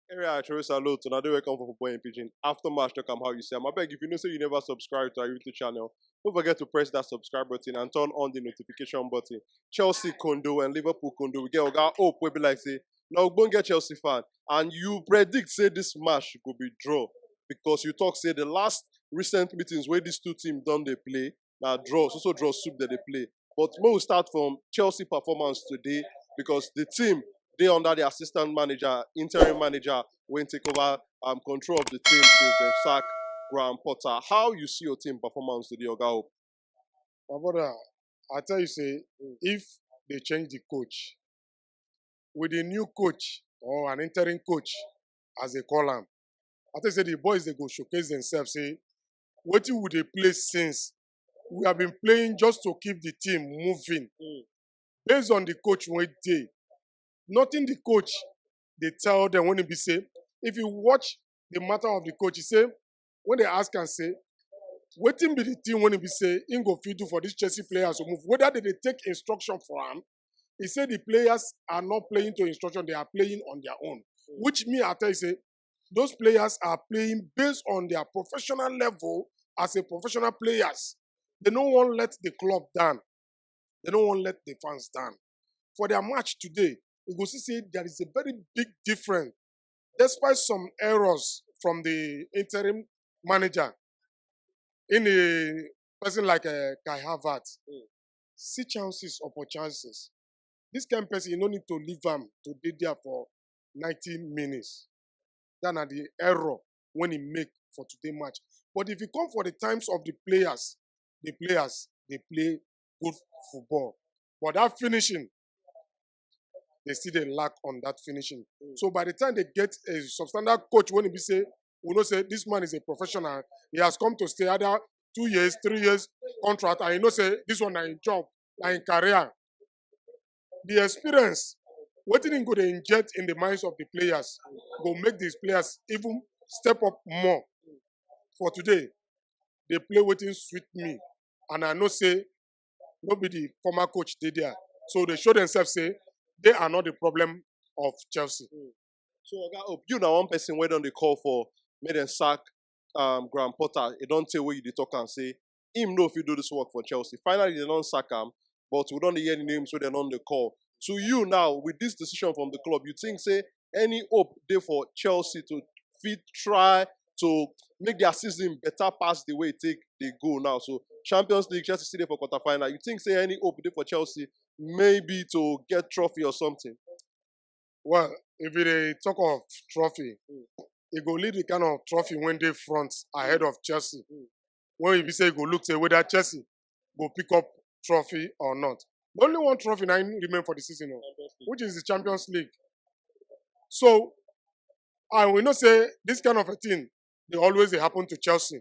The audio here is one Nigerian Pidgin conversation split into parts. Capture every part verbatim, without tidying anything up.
Area Teresa Loto, now they welcome for Football in Pidgin. After match, talk am how you see am. I beg, if you know say you never subscribe to our YouTube channel, don't forget to press that subscribe button and turn on the notification button. Chelsea Kondo and Liverpool Kondo, we get Oga Hope, we be like say, now go get Chelsea fan, and you predict say this match go be draw because you talk say the last recent meetings where these two teams done they play, now draw, so so draw soup that they play. But we will start from Chelsea performance today because the team they under the assistant manager, interim manager, when take over um, control of the team since they sack Graham Potter. How you see your team performance today, Oga Hope? My brother, I tell you, say, if they change the coach, with the new coach or an interim coach, as they call him, I think say the boys they go showcase themselves. Say, what would they play since? We have been playing just to keep the team moving. Based on the coach when they, nothing the coach they tell them when he be say. If you watch the matter of the coach, he say when they ask and say, waiting be the team when he be say in go fit do for these Chelsea players to move. Whether they, they take instruction for him, he said the players are not playing to instruction; they are playing on their own. Which me I tell you say those players are playing based on their professional level as a professional players. They no one let the club down. They no one let the fans down. For their match today, you go see say there is a very big difference, despite some errors from the interim manager in a person like uh, Kai Havertz. See chances upon chances. This kind person, you no need to leave am to dey there for ninety minutes. That na the error when he make for today match. But if you come for the times of the players, the players they play good football. But that finishing, they still they lack on that finishing. So by the time they get a substandard coach, when he be say, we know say this man is a professional, he has come to stay either two years, three years contract, and you know say this one na him job, na him career. The experience, wetin he go dey inject in the minds of the players, go make these players even step up more. For today, they play wetin sweet me, and I know say no be the former coach dey there. So they show themselves say they are not the problem of Chelsea. So Oga Hope, you na one person wey don dey call for make dem sack um, Graham Potter. E don tey wey you dey talk am say him no fit do this work for Chelsea. Finally, they don sack am, but we don dey hear the names wey dem don dey call. To you now, with this decision from the club, you think say any hope dey for Chelsea to fit try to make their season better pass the way e take dey go now? So Champions League, Chelsea still dey for quarterfinal. You think say any hope dey for Chelsea maybe to get trophy or something? Well, if you dey talk of trophy, e go lead the kind of trophy wey dey front ahead of Chelsea. When you be say you go look say whether Chelsea go pick up trophy or not. The only one trophy na im remain for the season, o, which is the Champions League. So, and we know say this kind of a thing dey always dey happen to Chelsea.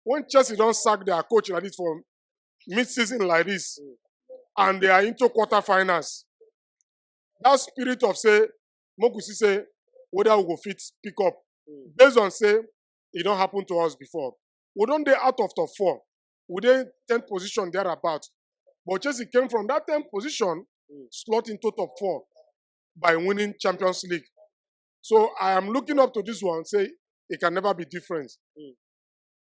When Chelsea don sack their coach like this for mid-season like this, and they are into quarterfinals, that spirit of say, make we see say whether we go fit pick up, based on say e don happen to us before. We don dey out of top four. We dey tenth position thereabout. But Chelsea came from that tenth position, slot into top four by winning Champions League. So I am looking up to this one, say it can never be different.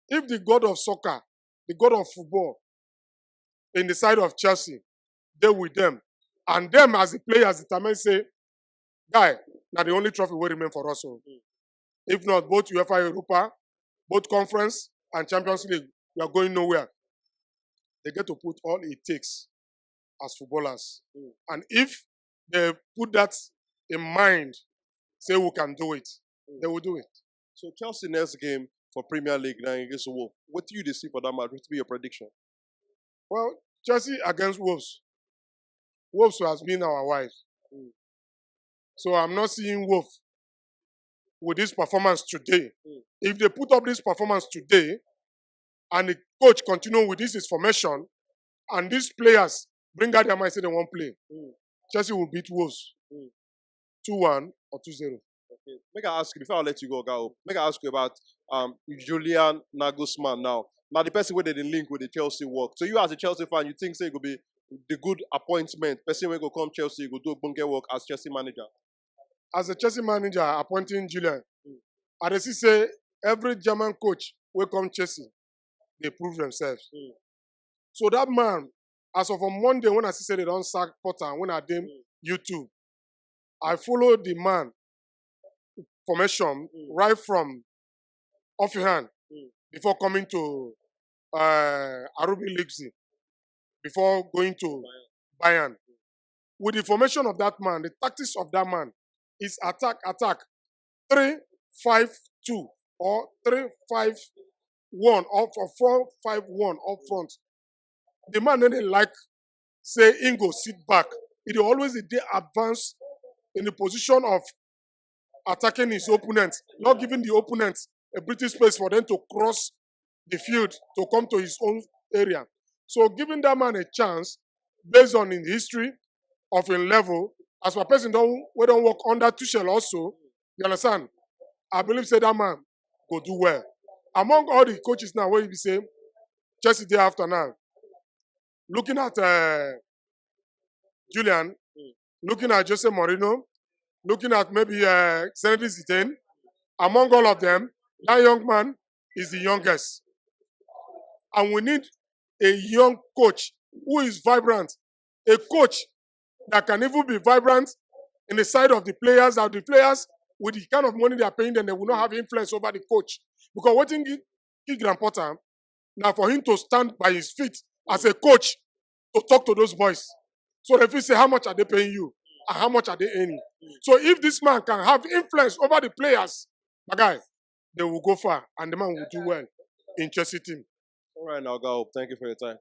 If the god of soccer, the god of football, in the side of Chelsea, dey with them, and them as the players determine say, guy, na the only trophy wey remain for us, o. If not, both UEFA Europa, both Conference and Champions League, we are going nowhere. They get to put all it takes as footballers. And if they put that in mind, say we can do it, they will do it. So Chelsea next game for Premier League na against Wolves. What do you dey see for that match? What be your prediction? Well, Chelsea against Wolves. Wolves has been our wife. So I'm not seeing Wolves with this performance today. If they put up this performance today, and the coach continue with this his formation, and these players bring out their mind say they wan play, Chelsea will beat Wolves two one or two zero. Okay. Make I ask you before I let you go, Oga Hope. Make I ask you about um Julian Nagelsmann now. Now the person wey dey link with the Chelsea work. So you as a Chelsea fan, you think say e go be the good appointment, person wey go come Chelsea, go do ogbonge work as Chelsea manager? as a Chelsea manager appointing Julian, I dey see say every German coach wey come Chelsea dey prove themselves. So that man, as of on Monday when I see say they don sack Potter, when I dey YouTube, I follow the man formation right from Hoffenheim before coming to uh, R B Leipzig, before going to Bayern. With the formation of that man, the tactics of that man is attack, attack, three five two or three five one or for four five one up front. The man no dey like say he go sit back. He dey always dey advance in the position of attacking his opponent, not giving the opponent a breathing space for them to cross the field to come to his own area. So giving that man a chance based on his history of a level, as per person don wey don work under Tuchel also, you understand? I believe say that man go do well. Among all the coaches now, wey you be say Chelsea dey after now, looking at uh, Julian, looking at Jose Mourinho, looking at maybe uh, Zinedine Zidane, among all of them, that young man is the youngest. And we need a young coach who is vibrant, a coach that can even be vibrant in the side of the players, that the players, with the kind of money they are paying them, they will not have influence over the coach. Because what thing he, he Graham Potter, now for him to stand by his feet as a coach to talk to those boys. So they feel say, how much are they paying you? And how much are they earning? So if this man can have influence over the players, my guy, they will go far and the man will do well in Chelsea team. All right, now, Oga Hope, thank you for your time.